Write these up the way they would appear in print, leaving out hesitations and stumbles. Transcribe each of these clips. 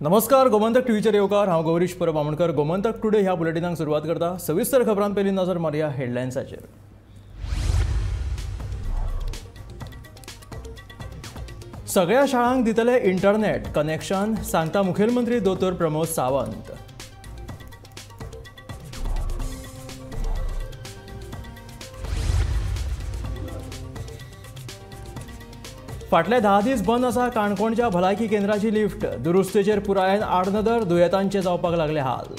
नमस्कार, गोमंतक टीव्हीचेर येवकार. हांव गौरीश परब आमोणकर. गोमंतक टुडे ह्या बुलेटिनाक सुरवात करता. सविस्तर खबरां पयलीं नजर मारया हेडलायन्साचेर. सगळ्या शाळांक दितले इंटरनेट कनेक्शन, सांगता मुखेलमंत्री दोतोर प्रमोद सावंत. फाटले 10 दीस बंद आसा काणकोणच्या भलायकी केंद्राची लिफ्ट. दुरुस्तेचेर पुरायेन आडनदर, दुयेंतांचे जावपाक लागले हाल.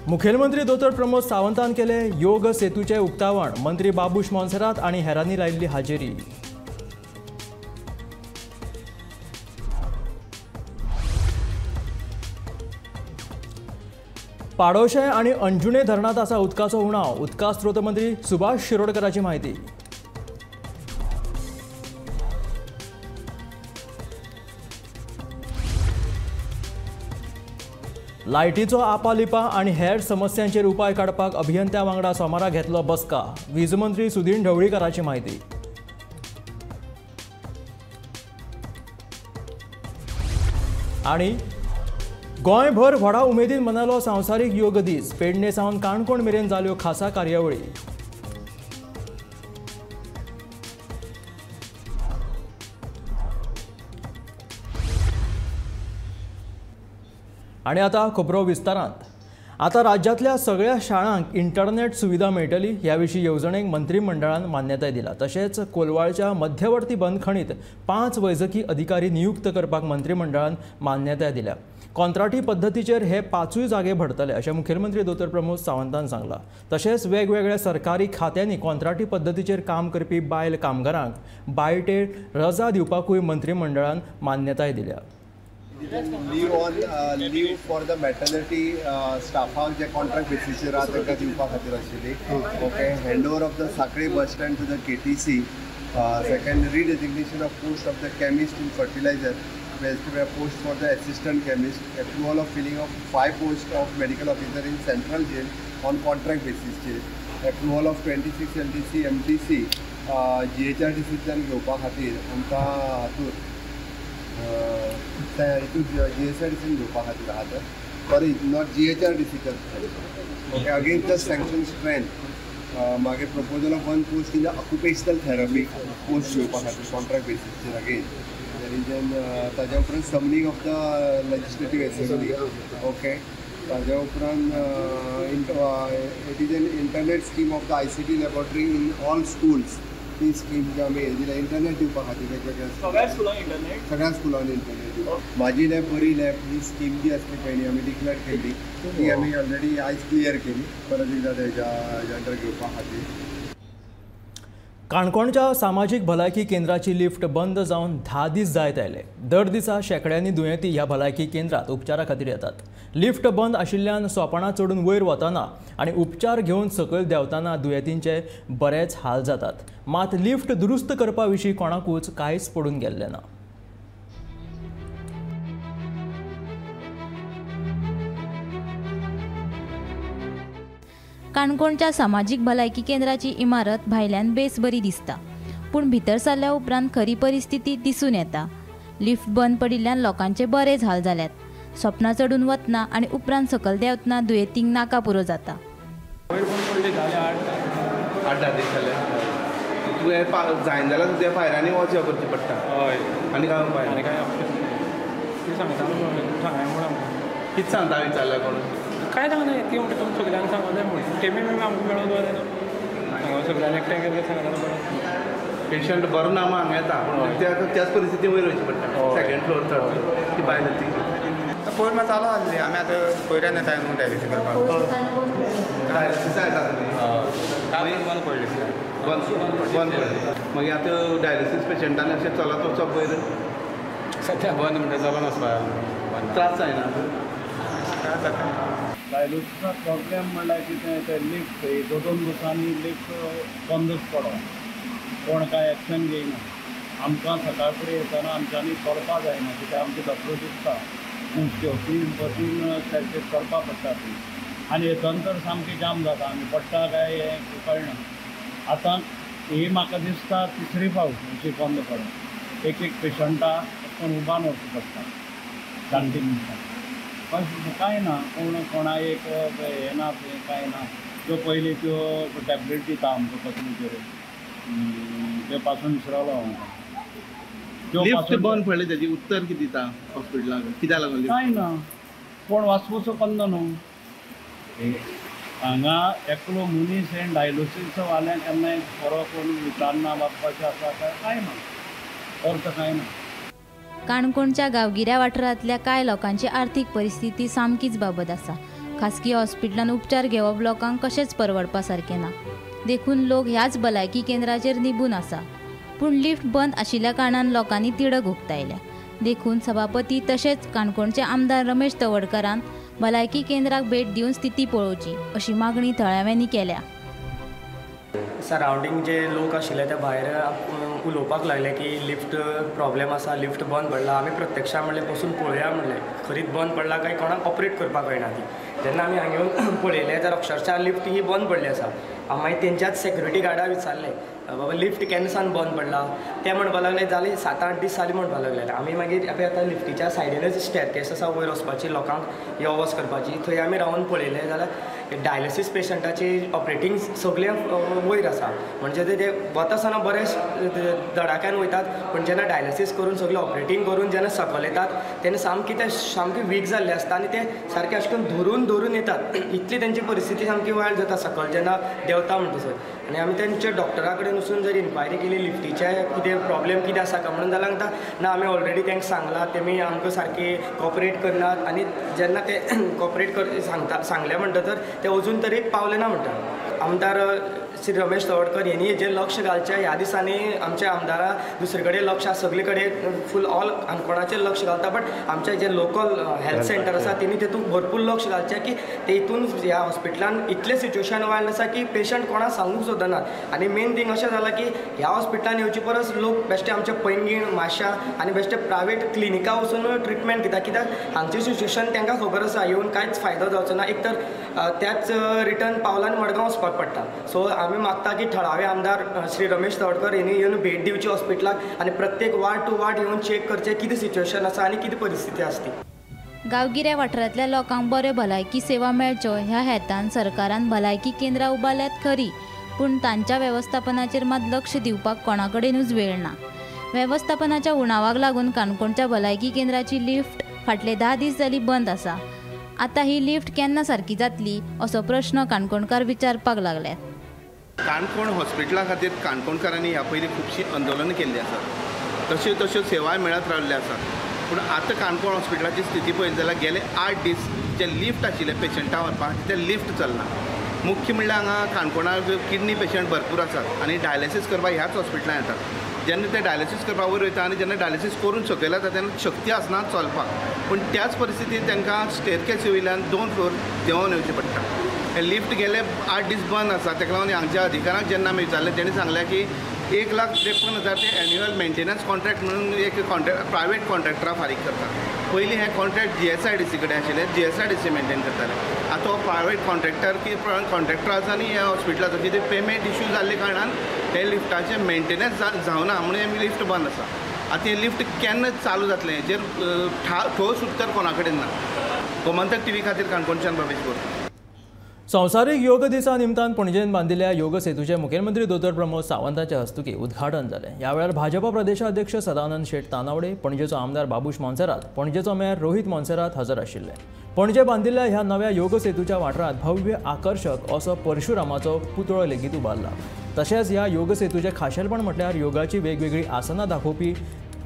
मुखेलमंत्री दोतोर प्रमोद सावंतान केले योग सेतूचे उक्तावण. मंत्री बाबूश मोन्सेरात आनी हेरांनी लायिल्ली हाजेरी. पाडोशे आनी अंजुणे धरणांत आसा उदकाचो उणाव. उदका स्रोत मंत्री सुभाष शिरोडकराची म्हायती. लायटीचो आपालिपा आनी हेर समस्यांचेर उपाय काडपाक अभियंत्या वांगडा सोमारा घेतलो बसका. वीज मंत्री सुदीन ढवळीकराची म्हायती. आनी गोंयभर व्हडा उमेदीन मनयलो संवसारीक योग दीस. पेडणे सावन काणकोण मेरेन जाल्यो खासा कार्यावळी. आनी आतां खबरो विस्तारांत. आतां राज्यांतल्या सगळ्या शाळांक इंटरनेट सुविधा मेळटली ह्या विशीं येवजणेक मंत्रिमंडळान मान्यताय दिला. तशेंच कोलवाळच्या मध्यवर्ती बंदखणीत 5 वैजकी अधिकारी नियुक्त करपाक मंत्रिमंडळान मान्यताय दिल्या. कॉन्त्राटी पद्दतीचेर हे 5 जागे भरतले अशें मुखेलमंत्री दोतोर प्रमोद सावंतान सांगलां. तशेंच वेगवेगळ्या सरकारी खात्यांनी कॉन्त्राटी पद्दतीचेर काम करपी बायल कामगारांक बायटे रजा दिवपाकूय मंत्रिमंडळान मान्यताय दिल्या. Leave on leave for the maternity स्टाफाक J contract बेसीसचेर आहा तांकां दिवपा खातीर आशिल्ली. Okay, hand over of the Sanquelim bus stand to the KTC. Second, redesignation of post of the chemist in fertilizer, post for the assistant chemist, approval of filling of 5 post of medical officer in central jail on contract बेसीसचेर, approval of 26 LDC MTC GHRDCंतल्यान घेवपा खातीर आमकां हातूंत हितून GSRDCन घेवपा खातीर आहा तर, sorry not GHRDCच्या. Okay, against the sanction strength. मागीर proposal of 1 post in the occupational therapy post घेवपा खातीर कॉन्ट्रॅक्ट बेसीसचेर अगेन. ताज्या उपरांत summoning of the legislative assembly. Okay, ताज्या उपरांत it is an internet scheme of the ICT laboratory in all schools. ती scheme जी आमी दिल्या इंटरनेट दिवपा खातीर वेगवेगळ्या सगळ्या स्कुलांनी इंटरनेट दिवपा. म्हाजी लॅब बरी लॅब ही स्कीम जी आसली पयलीं आमी डिक्लेअर केल्ली ती आमी ऑलरेडी आयज क्लियर केली परत एकदां तेज्या अंडर घेवपा खातीर. काणकोणच्या सामाजीक भलायकी केंद्राची लिफ्ट बंद जावन 10 दीस जायत आयले. दर दिसा शेंकड्यांनी दुयेंती ह्या भलायकी केंद्रात उपचारा खातीर येतात. लिफ्ट बंद आशिल्ल्यान सोपाणां चडून वयर वतना आनी उपचार घेवन सकयल देंवतना दुयेंतींचे बरेच हाल जातात. मात लिफ्ट दुरुस्त करपा विशीं कोणाकूच कांयच पडून गेल्लें ना. काणकोणच्या सामाजीक भलायकी केंद्राची इमारत भायल्यान बेस बरी दिसता, पूण भितर सरल्या उपरांत खरी परिस्थिती दिसून येता. लिफ्ट बंद पडिल्ल्यान लोकांचे बरेच हाल जाल्यात. सोपणां चडून वतना आनी उपरांत सकयल देंवतना दुयेंतींक नाका पुरो जाता. वयर बंद पडली जाले 8-10 दीस जाले. तुवें जायना जाल्यार तुज्या भायरांनी वचप करचें पडटा. हय, आनी काय उपाय आनी काय ऑप्शन ती सांगता सांगाय म्हूण आमकां कितें सांगता विचारल्या कोण काय सांगना ती म्हणटा तुमी सगल्यांक सांगो जाय म्हूण तेमी मागीर आमकां मेळोन दवरलें ना सगल्यांक एकठांय केल्लें सांगता बरें. पेशंट बरो ना मग हांगा येता पूण त्याच परिस्थिती वयर वयचें पडटा. सेकंड फ्लोर चड ती बायल ती पयर मात चालू आसली. आमी आतां पयऱ्यान येता न्हू डायलिसीस करपाक. डायलिसीस येता बंद पडली बंद पडली. मागीर आतां डायलिसीस पेशंटान अशें चलत वचप वयर सद्या बंद म्हणटा चलोन वचपाक त्रास जायना. त्रास जाता. डायलिसिसा प्रॉब्लेम म्हणल्यार कितें तें लिफ्ट 2-2 दिसांनी लिफ्ट बंदच पडोन कोण कांय एक्शन घेयना. आमकां सकाळ फुडें येतना आमच्यांनी चलपा जायना कित्याक आमचें धपको दुखता. शेवटी बसीन सारकें चलपा पडटा ती आनी येतना तर सामकें जाम जाता आमी पडटा काय हें कळना. आतां ही म्हाका दिसता तिसरी फावट अशी बंद पडप. एक एक पेशंटा कोण उबान वचूं पडटा जाणटी मनशां. पण कांय ना, कोण कोणा एक हें ना तें कांय ना. त्यो पयलीं त्यो टॅबलेट दिता आमकां कसली तरी ते पासून विसरलो हांव. लिफ्ट बंद पडले त्याची उत्तर कितें दिता हॉस्पिटलाक कित्याक लागून? कांय ना, कोण वासपूस करना न्हू. हांगा एकलो मनीस हें डायलिसीस वाल्यांक केन्नाय बरो कोण विचारना बाबा कशें आसा काय कांय ना, अर्थ कांय ना. काणकोणच्या गांवगिऱ्या वाठारांतल्या कांय लोकांची आर्थीक परिस्थिती सामकीच बाबत आसा. खासगी हॉस्पिटलान उपचार घेवप लोकांक कशेंच परवडपा सारकें ना, देखून लोक ह्याच भलायकी केंद्राचेर निबून आसा. पूण लिफ्ट बंद आशिल्ल्या कारणान लोकांनी तिडक उक्तायल्या. देखून सभापती तशेंच काणकोणचे आमदार रमेश तवडकारान भलायकी केंद्राक भेट दिवन स्थिती पळोवची अशी मागणी थळाव्यांनी केल्या. सरावंडींग जे लोक आशिल्ले ते भायर उलोवपाक लागले की लिफ्ट प्रॉब्लेम आसा, लिफ्ट बंद पडला. आमी प्रत्यक्षां म्हणलें बसून पळोवया म्हणलें खरीच बंद पडला काय कोणाक ऑपरेट करपाक कळना ती. जेन्ना आमी हांगा येवन पळयलें तर अक्षरशः लिफ्ट ही बंद पडली आसा. मागीर तेंच्याच सेक्युरिटी गार्डाक विचारलें बाबा लिफ्ट केन्ना सावन बंद पडला, ते म्हणपाक लागले जाले 7-8 दीस जाले म्हणपाक लागले. आमी मागीर आतां लिफ्टीच्या सायडीनच स्टॅरकेस आसा वयर वचपाची लोकांक यो वच करपाची, थंय आमी रावन पळयलें जाल्यार डायलिसीस पेशंटाची ऑपरेटींग सगळें वयर आसा. म्हणजे ते वता आसतना बरे धडाक्यान वयतात, पूण जेन्ना डायलिसीस करून सगळें ऑपरेटींग करून जेन्ना सकयल येतात तेन्ना सामकी ते सामके वीक जाल्ले आसता आनी ते सारके अशें करून धरून धरून येतात. इतली तेंची परिस्थिती सामकी वायट जाता सकयल जेन्ना देंवता म्हणटसर. आनी आमी तेंच्या डॉक्टरा कडेन वचून जर इन्क्वायरी केली लिफ्टीचे कितें प्रॉब्लेम कितें आसा काय म्हणून जाल्यार सांगता ना आमी ऑलरेडी तांकां सांगलां, तेमी आमकां सारकी कॉपरेट करनात. आनी जेन्ना ते कॉपरेट कर सांगता सांगलें म्हणटकर ते अजून तरी पावले ना म्हणटा. आमदार श्री रमेश तवडकर हेणी हेजेर लक्ष घालचें. ह्या दिसांनी आमच्या आमदारा दुसरे कडेन लक्ष आसा, सगळे कडेन फूल ऑल काणकोणाचेर लक्ष घालता, बट आमचे जे लोकल हेल्थ सेंटर आसा तेणी तेतून भरपूर लक्ष घालचें की तेतून ह्या हॉस्पिटलान इतलें सिट्युएशन वायल्ड आसा की पेशंट कोणाक सांगूंक सोदनात. आनी मेन थींग अशें जालां की ह्या हॉस्पिटलान येवचे परस लोक बेश्टे आमचे पैंगीण माशा आनी बेश्टे प्रायवेट क्लिनिकां वचून ट्रिटमेंट घेता, कित्याक हांगचें सिट्युएशन तांकां खबर आसा येवन कांयच फायदो जावचो ना. एक तर त्याच रिटर्न पावलान मडगांव वचपाक पडटा. सो आमी मागता की थळावे आमदार श्री रमेश तवडकर हेणी येवन भेट दिवची हॉस्पिटलाक आनी प्रत्येक वार्ड टू वार्ड येवन चॅक करचें कितें सिट्युएशन आसा आनी कितें परिस्थिती आसा ती. गांवगिऱ्या वाठारांतल्या लोकांक बऱ्यो भलायकी सेवा मेळच्यो ह्या हेतान सरकारान भलायकी केंद्रां उबारल्यात खरी, पूण तांच्या वेवस्थापनाचेर मात लक्ष दिवपाक कोणाकडेनूच वेळ ना. वेवस्थापनाच्या उणावाक लागून काणकोणच्या भलायकी केंद्राची लिफ्ट फाटले 10 दीस जाली बंद आसा. आतां ही लिफ्ट केन्ना सारकी जातली असो प्रश्न काणकोणकार विचारपाक लागल्यात. काणकोण हॉस्पिटला खातीर काणकोणकारांनी ह्या पयलीं खुबशीं आंदोलनां केल्लीं आसात, तश्यो तश्यो सेवाय मेळत रावल्ल्यो आसात. पूण आतां काणकोण हॉस्पिटलाची स्थिती पळयली जाल्यार गेले 8 दीस जे लिफ्ट आशिल्ले पेशंटां व्हरपाक ते लिफ्ट चलना. मुख्य म्हणल्यार हांगा काणकोणाक किडनी पेशंट भरपूर आसात आनी डायलिसीस करपाक ह्याच हॉस्पिटलान येतात. जेन्ना ते डायलिसीस करपाक वयर वयता आनी जेन्ना डायलिसीस करून सकयल येता तेन्ना शक्ती आसना चलपाक, पूण त्याच परिस्थितींत तांकां स्टेरकेस वयल्यान 2 फ्लोर देंवोन येवचें पडटा. हे लिफ्ट गेले 8 दीस बंद आसा. ताका लागून हांगच्या अधिकाऱ्यांक जेन्ना आमी विचारलें तेणी सांगलें की 1,53,000 ते एन्युअल मेंटेनन्स कॉन्ट्रॅक्ट म्हणून एक कॉन्ट्रॅक्ट प्रायवेट कॉन्ट्रॅक्टरा फारीक करता. पयलीं हें कॉन्ट्रॅक्ट GSIDC कडेन आशिल्लें, GSIDC maintain करताले. आतां हो प्रायवेट कॉन्ट्रॅक्टर की कॉन्ट्रॅक्टर आसा आनी ह्या हॉस्पिटलाचो कितें पेमेंट इशू जाल्ले कारणान हे लिफ्टाचें मेंटेनन्स जावना म्हणून हें लिफ्ट बंद आसा. आतां हें लिफ्ट केन्ना चालू जातलें हेजेर ठोस उत्तर कोणा कडेन ना. गोमंतक टीव्ही खातीर काणकोणच्यान भवेश बोरकर. संवसारीक योग दिसा निमतान पणजेन बांदिल्ल्या योग सेतूचें मुखेलमंत्री दोतोर प्रमोद सावंताच्या हस्तुकीं उद्घाटन जालें. ह्या वेळार भाजपा प्रदेशाध्यक्ष सदानंद शेट तानावडे, पणजेचो आमदार बाबूश मोन्सेरात, पणजेचो मेयर रोहित मोन्सेरात हजर आशिल्ले. पणजे बांदिल्ल्या ह्या नव्या योग सेतूच्या वाठारांत भव्य आकर्शक असो परशुरामाचो पुतळो लेगीत उबारला. तशेंच ह्या योग सेतूचें खाशेलपण म्हटल्यार योगाची वेगवेगळी आसनां दाखोवपी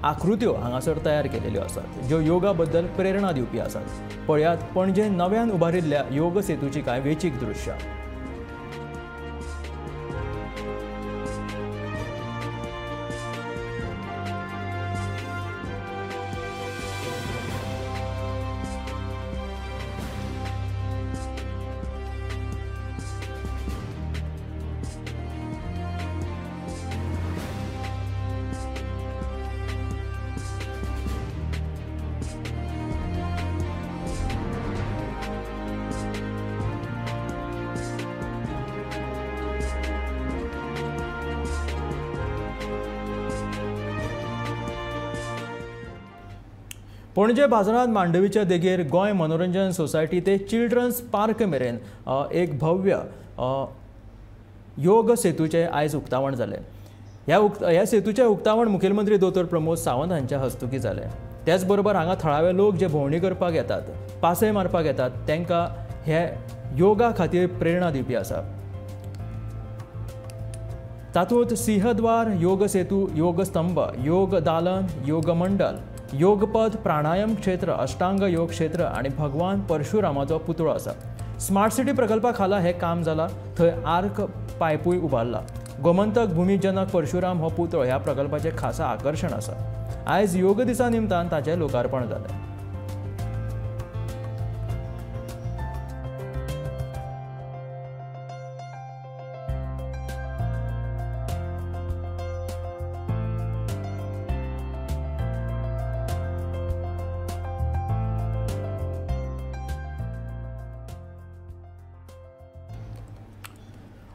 आकृत्यो हांगासर तयार केलेल्यो आसात, ज्यो योगा बद्दल प्रेरणा दिवपी आसात. पळयात पणजे नव्यान उबारिल्ल्या योग सेतूची कांय वेचीक दृश्यां. पणजे बाजारांत मांडवीच्या देगेर गोंय मनोरंजन सोसायटी ते चिल्ड्रन्स पार्क मेरेन एक भव्य योग सेतूचें आयज उक्तावण जालें. ह्या सेतूचें उक्तावण मुखेलमंत्री दोतोर प्रमोद सावंत हांच्या हस्तुकीं जालें. त्याच बरोबर हांगा थळावे लोक जे भोंवडी करपाक येतात, पासय मारपाक येतात, तांकां हे योगा खातीर प्रेरणा दिवपी आसा. तातूंत सिंहद्वार, योग सेतू, योग स्तंभ, योग दालन, योग मंडल, योगपद, प्राणायाम क्षेत्र, अष्टांग योग क्षेत्र आनी भगवान परशुरामाचो पुतळो आसा. स्मार्ट सिटी प्रकल्पा खाला हें काम जालां. थंय आर्क पायपूय उबारला. गोमंतक भूमिजनक परशुराम हो पुतळो ह्या प्रकल्पाचें खासा आकर्शण आसा. आयज योग दिसा निमतान ताचें लोकार्पण जालें.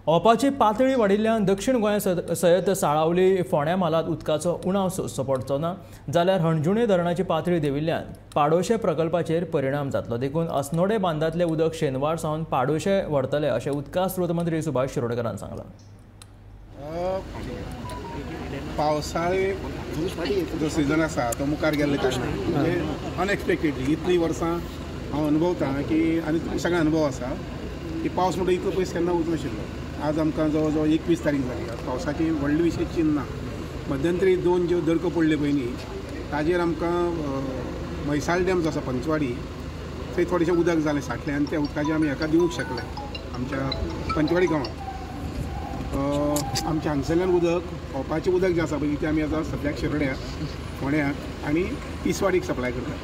ओपाची पातळी वाडिल्ल्यान दक्षिण गोंया सयत साळावली फोंड्या म्हालांत उदकाचो उणाव सोंसचो पडचो ना जाल्यार हणजुणे धरणाची पातळी देंविल्ल्यान पाडोशे प्रकल्पाचेर परिणाम जातलो. देखून अस्नोडे बांदांतलें उदक शेनवार सावन पाडोशे व्हरतले अशें उदका स्रोत मंत्री सुभाष शिरोडकरान सांगलां. पावसाळी जो सिजन आसा तो मुखार गेल्ले कारणान म्हणजे अनएक्सपेक्टेडली इतलीं वर्सां हांव अनुभवता की आनी सगळ्या अनुभव आसा की पावस म्हणटा इतलो पयस केन्ना वचनाशिल्लो. आज आमकां जवळ जवळ 21 तारीख जाली, आज पावसाची व्हडली विशेश चिन्न ना. मध्यंतरी 2 ज्यो दडको पडल्यो पयलीं ताजेर आमकां म्हैसाळ डॅम जो आसा पंचवाडी थंय थोडेशें उदक जालें साठलें आनी त्या उदकाचें आमी हाका दिवंक शकले आमच्या पंचवाडी गांवांत. आमच्या हांगसरल्यान उदक ओपाचें उदक जें आसा पळय तें आमी आतां सद्याक शिरोड्या फोंड्याक आनी तिसवाडीक सप्लाय करतात.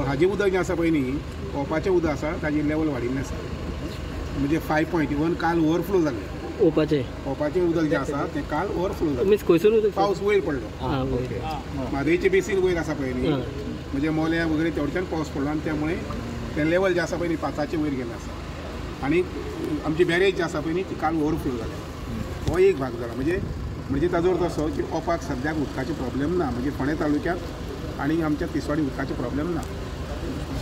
हाजें उदक जें आसा पळय न्ही ओपाचें उदक आसा ताजी लेवल वाडिल्लें आसा म्हणजे 5.1 काल ओवरफ्लो जालें. ओपाचें उदक जें आसा तें काल ओवरफ्लो जालें. पावस वयर पडलो, म्हादयचें बेसीन वयर आसा पळय न्ही म्हणजे मोल्या वगैरे तेवटेच्यान पावस पडलो आनी त्यामुळे तें लेवल जें आसा पळय न्ही 5 वयर गेलें आसा आनी आमची बॅरेज जी आसा पळय न्ही ती काल ओवरफ्लो जाल्या. हो एक भाग जाला म्हणजे म्हणजे ताजो अर्थ असो की ओपाक सद्याक उदकाचो प्रॉब्लेम ना म्हणजे फोंडें तालुक्यांत आनी आमच्या तिसवाडी उदकाचो प्रॉब्लेम ना.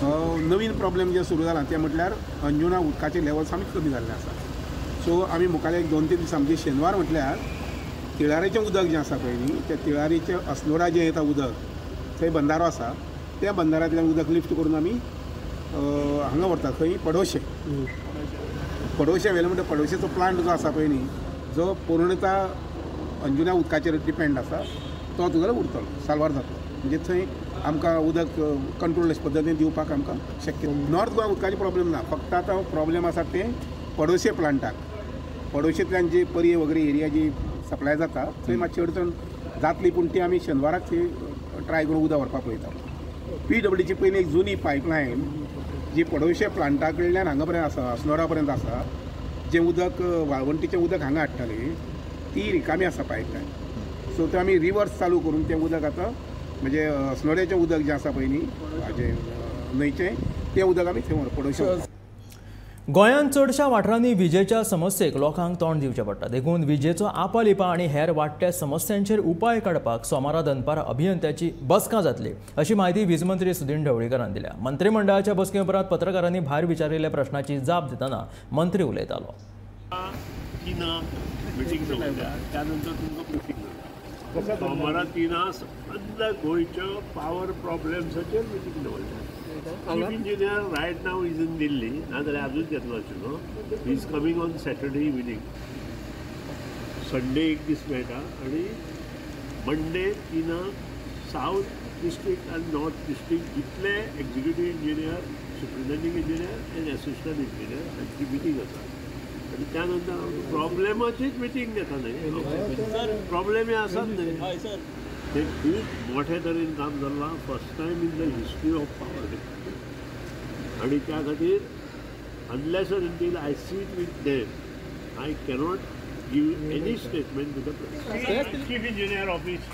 नवीन प्रॉब्लेम जे सुरू जाला ते म्हटल्यार अंजुना उदकाचें लेवल सामकें कमी जाल्लें आसा. सो आमी मुखार एक 2-3 दीस आमचे शेनवार म्हटल्यार तिळारीचें उदक जें आसा पळय न्ही त्या तिळारीचें अस्नोडा जें येता उदक थंय बंदारो आसा त्या बंदारांतल्यान उदक लिफ्ट करून आमी हांगा व्हरतात खंय पडोशे. पडोशे व्हेलें म्हणटा पडोशेचो प्लांट जो आसा पळय न्ही जो पूर्णता अंजुना उदकाचेर डिपेंड आसा तो तुजो उरतलो साल्वार जातलो म्हणजे थंय आमकां उदक कंट्रोल पद्दतीन दिवपाक आमकां शक्य. नॉर्थ गोवा उदकाचो प्रॉब्लेम ना, फक्त आतां प्रॉब्लेम आसा ते पडोशे प्लांटाक. पडोशेंतल्यान जी पर्ये वगैरे एरिया जी सप्लाय जाता थंय मातशी अडचण जातली पूण ती आमी शेनवाराक ती ट्राय करून उदक व्हरपाक पळयता. पीडब्ल्यूडीची पयलीं एक जुनी पायपलायन जी पडोशे प्लांटा कडल्यान हांगा पर्यंत आसा अस्नोडा पर्यंत आसा जें उदक वाळवंटीचें उदक हांगा हाडटाली ती रिकामी आसा पायपलायन. सो ते आमी रिवर्स चालू करून तें उदक आतां म्हणजे अस्नोड्याचें उदक जें आसा पळय न्ही हाजें न्हंयचें तें उदक आमी थंय पडोवचें. गोंयांत चडशा वाठारांनी विजेच्या समस्येक लोकांक तोंड दिवचें पडटा. देखून विजेचो आपालिपा आनी हेर वाडट्या समस्यांचेर उपाय काडपाक सोमारा दनपारां अभियंत्याची बसका जातली अशी म्हायती वीज मंत्री सुदिन ढवळीकरान दिल्या. मंत्रिमंडळाच्या बसके उपरांत पत्रकारांनी भायर विचारिल्ल्या प्रश्नाची जाप दितना मंत्री उलयतालो. सोमारा 3 सगळ्या गोंयच्या पावर प्रॉब्लेम्साचेर मिटींग दवरल्या. Chief engineer right now is in Delhi, नाजाल्यार आजूच घेतलो आशिल्लो. He is coming on Saturday evening. Sunday एक दीस मेळटा आनी मंडे 3 सावथ डिस्ट्रिक्ट आनी नॉर्थ डिस्ट्रिक्ट जितले executive engineer, superintending engineer आनी एसिस्टंट इंजिनियर हांची मिटींग आसा. आनी त्यानंतर प्रॉब्लेमाचीच मिटींग घेता न्ही, प्रॉब्लेम हे आसात न्ही ते खूब मोठे तरेन काम जालां first time in the history of power department. आनी त्या खातीर unless and until I sit with them I cannot give any statement to the press. Chief engineer office.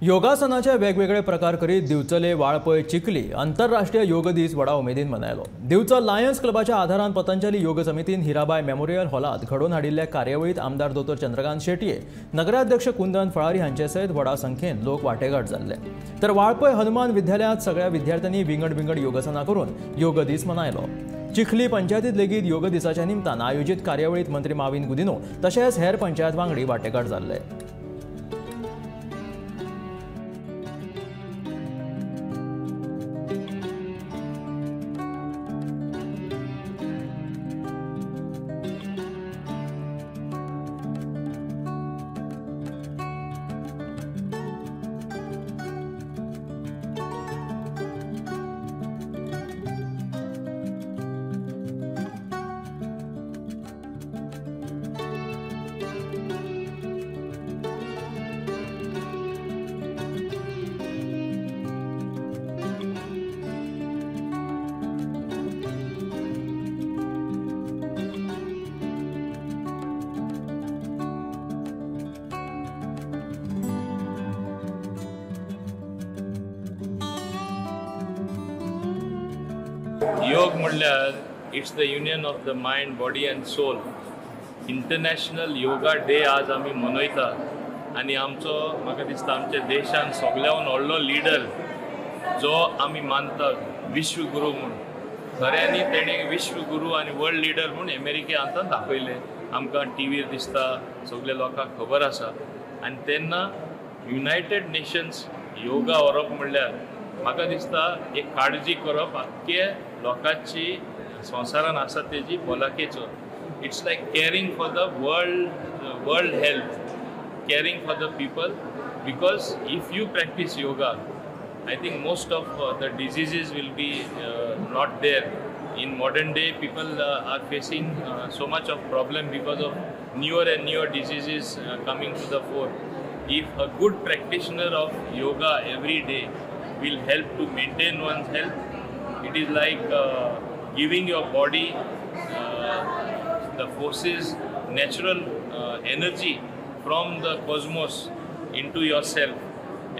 योगासनाचे वेगवेगळे प्रकार करीत दिवचले, वाळपय, चिखली आंतरराष्ट्रीय योग दीस व्हडा उमेदीन मनयलो. दिवचल लायन्स क्लबाच्या आधारान पतंजली योग समितीन हिराबाय मेमोरियल हॉलांत घडोवन हाडिल्ल्या कार्यावळीत आमदार दोतोर चंद्रकांत शेटये, नगराध्यक्ष कुंदन फळारी हांचे सयत व्हडा संख्येन लोक वाटेकार जाल्ले. तर वाळपय हनुमान विद्यालयांत सगळ्या विद्यार्थ्यांनी विंगड विंगड योगासनां करून योग दीस मनयलो. चिखली पंचायतीत लेगीत योग दिसाच्या निमतान आयोजीत कार्यावळीत मंत्री माविन गुदिनो तशेंच हेर पंचायत वांगडी वाटेकार जाल्ले. योग म्हणल्यार it's the union of the mind, body and soul. International yoga day आज आमी मनयतात आनी आमचो म्हाका दिसता आमच्या देशान सगळ्याहून व्हडलो लिडर जो आमी मानतात विश्वगुरू म्हूण, खऱ्यांनी तेणें विश्वगुरू आनी वर्ल्ड लिडर म्हूण अमेरिके आतां दाखयलें. आमकां टीव्हीर दिसता, सगल्या लोकांक खबर आसा. आनी तेन्ना युनायटेड नेशन्स योगा व्हरप म्हणल्यार म्हाका दिसता एक काळजी करप आख्खे लोकांची संवसारान आसा तेजी भलायकेचो. It's like caring for the world health, caring for the people, because if you practice yoga I think most of the diseases will be not there. In modern day people are facing so much of problem because of newer and newer diseases coming to the fore. If a good practitioner of yoga every day will help to maintain one's health. It is like giving your body the forces, natural energy from the cosmos into yourself,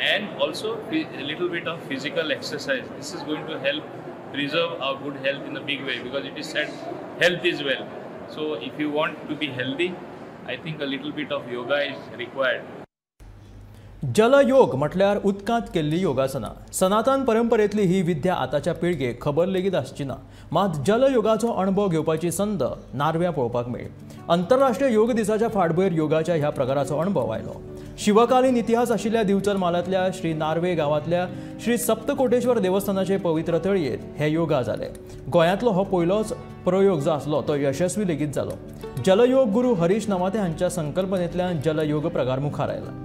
and also a little bit of physical exercise. This is going to help preserve our good health in a big way, because it is said health is wealth. So if you want to be healthy, I think a little bit of yoga is required. जलयोग म्हटल्यार उदकांत केल्ली योगासनां. सनातन परंपरेतली ही विद्या आतांच्या पिळगेक खबर लेगीत आसची ना. मात जलयोगाचो अणभव घेवपाची संद नार्व्यां पळोवपाक मेळ्ळी. आंतरराष्ट्रीय योग दिसाच्या फाटभुंयेर योगाच्या ह्या प्रकाराचो अणभव आयलो. शिवकालीन इतिहास आशिल्ल्या दिवचल म्हालांतल्या श्री नार्वे गांवांतल्या श्री सप्तकोटेश्वर देवस्थानाचे पवित्र तळयेंत हे योगा जाले. गोंयांतलो हो पयलोच प्रयोग जो आसलो तो यशस्वी लेगीत जालो. जलयोग गुरू हरीश नवाते हांच्या संकल्पनेंतल्यान जलयोग प्रकार मुखार आयला.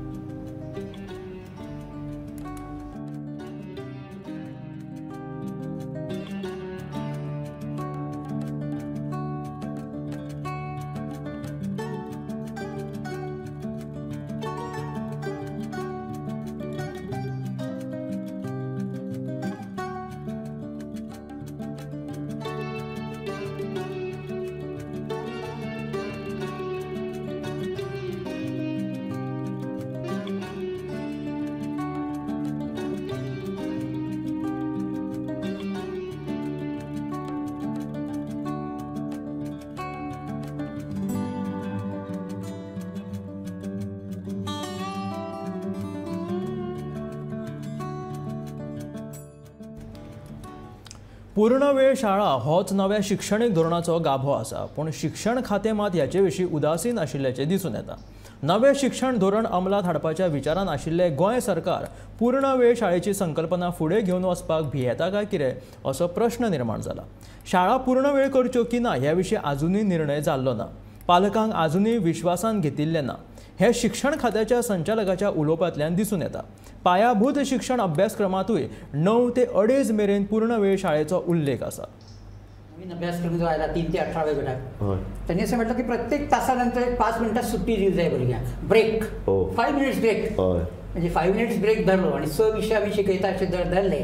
पूर्ण वेळ शाळा होच नव्या शिक्षणीक धोरणाचो गाभो आसा, पूण शिक्षण खातें मात ह्याचे विशीं उदासीन आशिल्ल्याचें दिसून येता. नवें शिक्षण धोरण अंमलात हाडपाच्या विचारान आशिल्लें गोंय सरकार पूर्ण वेळ शाळेची संकल्पना फुडें घेवन वचपाक भियेता काय कितें असो प्रश्न निर्माण जाला. शाळा पूर्ण वेळ करच्यो की ना ह्या विशीं आजुनूय निर्णय जाल्लो ना. पालकांक आजुनूय विश्वासान घेतिल्लें ना हें शिक्षण खात्याच्या संचालकाच्या उलोवपांतल्यान दिसून येता. पायाभूत शिक्षण अभ्यासक्रमांतूय 9 ते 2.5 मेरेन पूर्ण वेळ शाळेचो उल्लेख आसा. नवीन अभ्यासक्रम जो आयला 3 ते 18 गटाक, त्यांनी असं म्हटलं की प्रत्येक तासानंतर एक 5 मिनिटां सुट्टी दिली जाय भुरग्यांक, ब्रेक, 5 मिनिट्स ब्रेक. म्हणजे 5 मिनिट्स ब्रेक धरलो आणि 6 विषय आम्ही शिकयता असे धरले,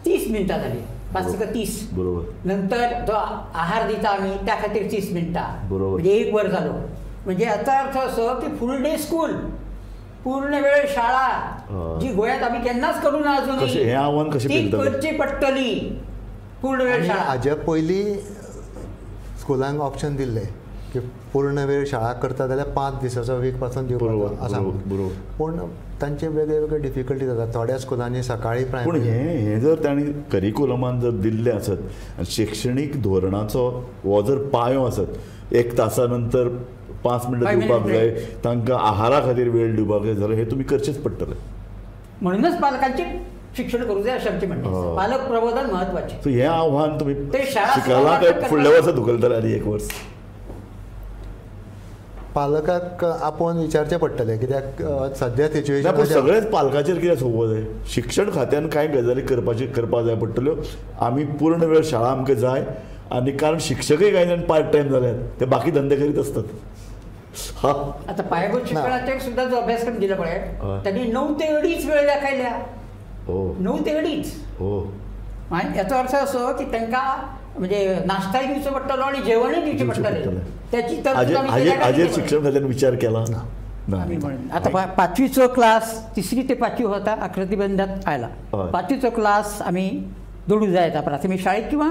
30 मिनिटां झाली, 5 ते 30. बरोबर. नंतर जो आहार दिता आम्ही त्या खातीर 30 मिनिटां, बरोबर, म्हणजे 1 वर झालो. म्हणजे याचा अर्थ असं की फुल डे स्कूल. पूर्ण वेळ शाळा जी गोंयांत आमी केन्नाच करूं ना अजून, हें आव्हान कशें ती करची पडटली. पूर्ण वेळ शाळा हाज्या पयलीं स्कुलांक ऑप्शन दिल्लें की पूर्ण वेळ शाळा करता जाल्यार 5 दिसाचो वीक पासून दिवपाक आसा, पूण तांचे वेगळे वेगळे डिफिकल्टी जाता. थोड्या स्कुलांनी सकाळी पूण हें जर तांणी करिकुलमान जर दिल्लें आसत आनी शिक्षणीक धोरणाचो हो जर पायो आसत, 1 तासा नंतर 5 मिनटां दिवपाक जाय तांकां, आहारा खातीर वेळ दिवपाक जाय, जाल्यार हें तुमी करचेंच पडटलें. म्हणूनच पालकांचें शिक्षण करूं जाय अशें आमचें म्हणणें. पालक प्रबोधन म्हत्वाचें. सो हें आव्हान तुमी शिकलां काय फुडल्या वर्सा धुकलतले आनी 1 वर्स? पालकाक आपोवन विचारचें पडटलें कित्याक सद्या सिच्युएशन पूण सगळेच पालकाचेर कित्याक सोंपोवप जाय? शिक्षण खात्यान कांय गजाली करपाक जाय पडटल्यो. आमी पूर्ण वेळ शाळा आमकां जाय, आनी कारण शिक्षकय कांय जाण पार्ट टायम जाल्यात, ते बाकी धंदे करीत आसतात. आता पायाभूत शिक्षणाचेर सुद्धा जो अभ्यासक्रम दिला पळय त्यांनी 9 ते 2.5 वेळ दाखयल्या, 9 ते 2.5. याचो अर्थ असो की तांकां म्हणजे नाश्ताय दिवचो पडटलो आणि जेवणूय दिवचें पडटलें. त्याची हाजेर शिक्षण खात्यान विचार केला ना. आता 5वीचो क्लास 3री ते 5वी होता आकृतीबंधात आयला. 5वीचो क्लास आमी जोडूं जाय आता प्राथमीक शाळेत किंवा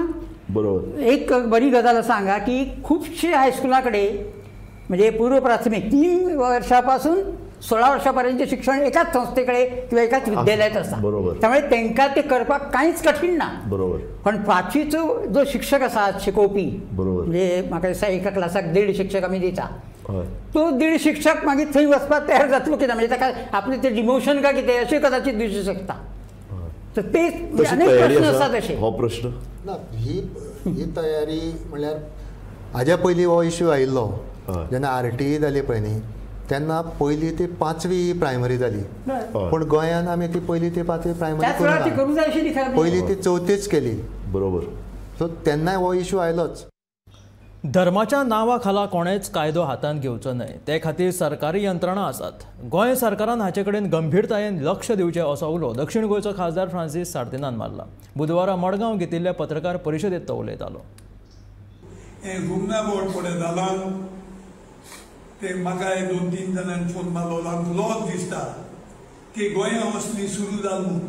बरोबर. एक बरी गजाल आसा हांगा की खुबशे हायस्कुला कडेन म्हणजे पूर्व प्राथमिक 3 वर्षापासून 16 वर्षापर्यंत शिक्षण एकाच संस्थेकडे किंवा एकाच विद्यालयात आसा, त्यामुळे तांकां ते करपाक कांयच कठीण ना. बरोबर. पण 5वीचो जो शिक्षक आसा शिकोवपी, बरोबर, म्हणजे म्हाका दिसता एका क्लासाक 1.5 शिक्षक आमी दिता, तो 1.5 शिक्षक मागीर थंय वचपाक तयार जातलो कितें, म्हणजे ताका आपलें तें डिमोशन काय कितें अशें कदाचित दिसूं शकता. तर ते अनेक प्रश्न आसा तशे. हो प्रश्न ना, ही तयारी म्हणल्यार हाज्या पयलीं हो इश्यू आयिल्लो जेन्ना आरटीई जाली पळय न्ही, तेन्ना 1ली ते 5वी प्रायमरी जाली, पूण गोंयान आमी ती 1ली ते 5वी प्रायमरी करूंक ना, 1ली ते 4थीच केली. बरोबर. सो तेन्नाय हो इश्यू आयलोच. धर्माच्या नांवा खाला कोणेच कायदो हातांत घेवचो न्हय, ते खातीर सरकारी यंत्रणा आसात. गोंय सरकारान हाचे कडेन गंभीरतायेन लक्ष दिवचें असो उलो दक्षिण गोंयचो खासदार फ्रांसीस सार्दिनान मारला. बुधवारा मडगांव घेतिल्ल्या पत्रकार परिशदेंत तो उलयतालो. ते म्हाका 2-3 जाणांनी फोन मारलो, आमकां लॉज दिसता की गोंया असली सुरू जाल म्हूण.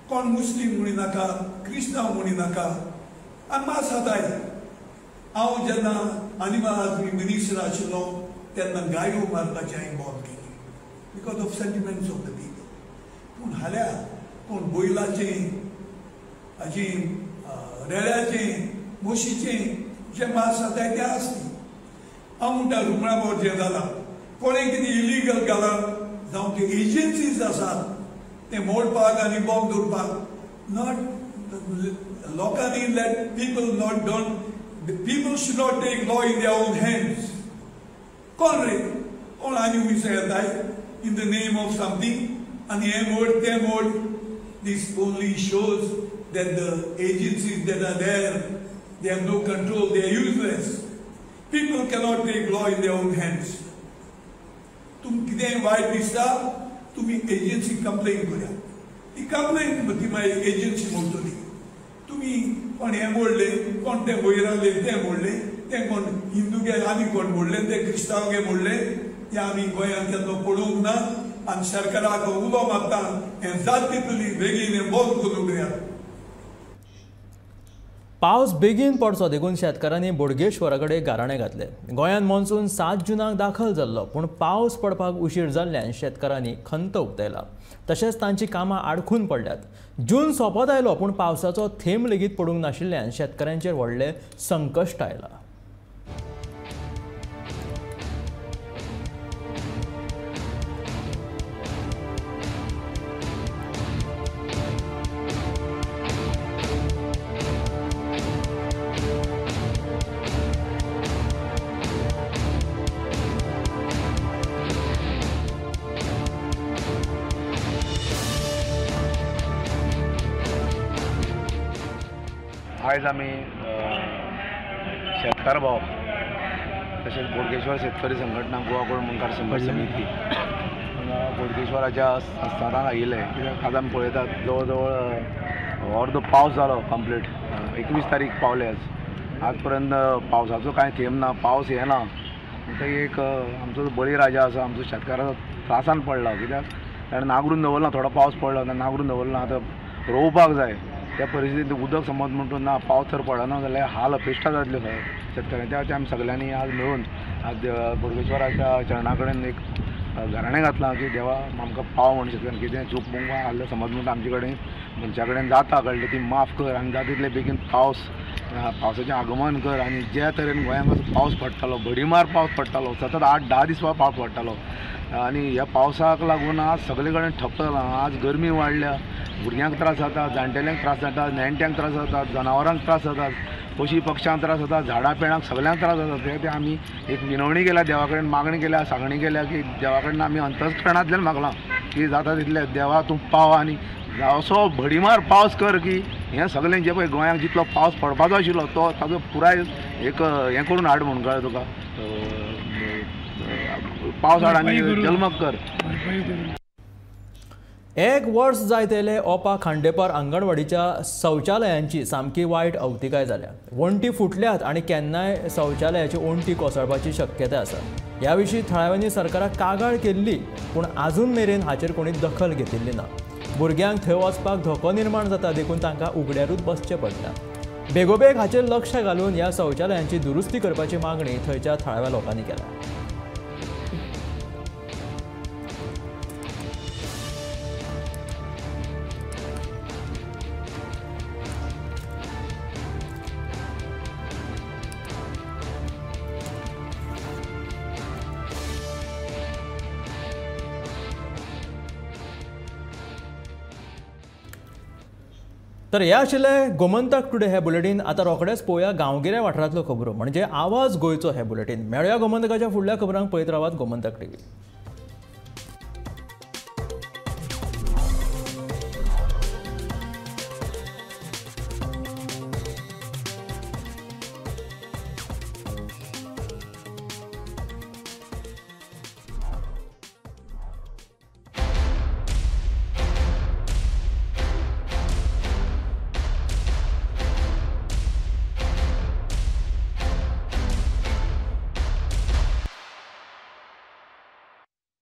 कोण मुस्लीम म्हणी नाका, क्रिस्तांव म्हणी नाका, आनी मास जाताय. हांव जेन्ना आनिमल हजबंडरी मिनिस्टर आशिल्लो तेन्ना गायो मारपाचें हांवें बंद केली because of sentiments of the people. पूण हाल्या कोण बैलाचें, हाजी रेड्याचें, म्हशीचें जें मास जाताय तें आसली. हांव म्हणटा रुमडाबोट जें जालां कोणें कितें इलिगल घालां, जावं त्यो एजन्सीज आसात ते मोडपाक आनी बॉम्ब दवरपाक. Not लोकांनी let people not don't people should not take law in their own hands. कोण रे कोण आनी विसर येताय in the name of something आनी हें मोड तें मोड. This only shows that the agencies that are there they have no control, they are useless. People cannot take law in their own hands. तुम कितेंय वायट दिसता तुमी एजन्सी कंप्लेन करा, ती कंप्लेन ती मागीर एजन्सी मोडटली. तुमी कोण हें मोडलें, कोण तें वयराले तें मोडलें, तें कोण हिंदूगे आनी कोण मोडलें, तें क्रिस्तांवगे मोडलें, तें आमी गोंयांत केन्ना पळोवंक ना. आनी सरकाराक उलो मारता हें जात तितली बेगीन हें बंद करूंक जाय. पावस बेगीन पडचो देखून शेतकारांनी बोडगेश्वरा कडेन गाराणें घातलें. गोंयांत मॉन्सून 7 जूनाक दाखल जाल्लो, पूण पावस पडपाक उशीर जाल्ल्यान शेतकारांनी खंत उक्तायला. तशेंच तांची कामां आडखून पडल्यात. जून सोंपत आयलो, पूण पावसाचो थेंब लेगीत पडूंक नाशिल्ल्यान शेतकारांचेर व्हडलें संकश्ट आयलां. आयज आमी शेतकार भाव तशेंच बोडगेश्वर शेतकरी संघटना गोवा गोल्ड मुंडकार संघर्ष समिती बोडगेश्वराच्या संस्थानाक आयिल्ले. कित्याक आज आमी पळयतात जवळ जवळ अर्दो पावस जालो कंप्लीट, 21 तारीख पावले आज. आजपर्यंत पावसाचो कांय थेंब ना, पावस येना. म्हणटकीर एक आमचो बळीराजा आसा, आमचो शेतकाराचो त्रासान पडला, कित्याक ताणें नागरून दवरला, थोडो पावस पडलो नागरून दवरला, आतां रोवपाक जाय. त्या परिस्थितींत उदक समज म्हणटून ना, पावस जर पडना जाल्यार हाल अपेश्टा जातल्यो शेतकाऱ्यांक. त्या खातीर आमी सगल्यांनी आज मेळून आज बोडगेश्वराच्या चरणा कडेन एक घराणें घातलां की देवा आमकां पाव म्हण शेतकाऱ्यांक कितें चूक मुंगा आहलें समज म्हणटा आमचे कडेन मनशा कडेन जाता कळ्ळें ती माफ कर आनी जाता तितले बेगीन पावस पावसाचें आगमन कर. आनी ज्या तरेन गोंयांत पावस पडटालो, भडीमार पावस पडटालो, सतत 8-10 दीस पावस पडटालो आनी ह्या पावसाक लागून आज सगळे कडेन ठप्प जालां. आज गरमी वाडल्या, भुरग्यांक त्रास जाता, जाणटेल्यांक त्रास जाता, नेणट्यांक त्रास जाता, जनावरांक त्रास जातात, पशी पक्ष्यांक त्रास जाता, झाडां पेडांक सगल्यांक त्रास जाता. ते खातीर आमी एक विनवणी केल्या देवा कडेन, मागणी केल्या, सांगणी केल्या की देवा कडेन आमी अंतस्करणांतल्यान मागलां की जाता तितलें देवा तूं पाव आनी असो भडीमार पावस कर की हें सगळें जें पळय गोंयांक जितलो पावस पडपाचो आशिल्लो तो ताजो पुराय एक हें करून हाड म्हूण कळ्ळें तुका, पावस हाड आनी जल्मक कर. एक वर्स जायत येयलें ओपा खांडेपार अंगणवाडीच्या शौचालयांची सामकी वायट अवतिकाय जाल्या. वण्टी फुटल्यात आनी केन्नाय शौचालयाची वण्टी कोसळपाची शक्यताय आसा. ह्या विशीं थळाव्यांनी सरकाराक कागाळ केल्ली, पूण आजून मेरेन हाचेर कोणी दखल घेतिल्ली ना. भुरग्यांक थंय वचपाक धोको निर्माण जाता, देखून तांकां उगड्यारूच बसचें पडटा. बेगोबेग हाचेर लक्ष घालून ह्या शौचालयांची दुरुस्ती करपाची मागणी थंयच्या थळाव्या लोकांनी केल्या. तर हे आशिल्लें गोमंतक टुडे हे बुलेटीन. आतां रोखडेच पळोवया गांवगिऱ्या वाठारांतल्यो खबरो, म्हणजे आवाज गोंयचो हे बुलेटीन. मेळया गोमंतकाच्या फुडल्या खबरांक. पळयत रावात गोमंतक टीव्ही.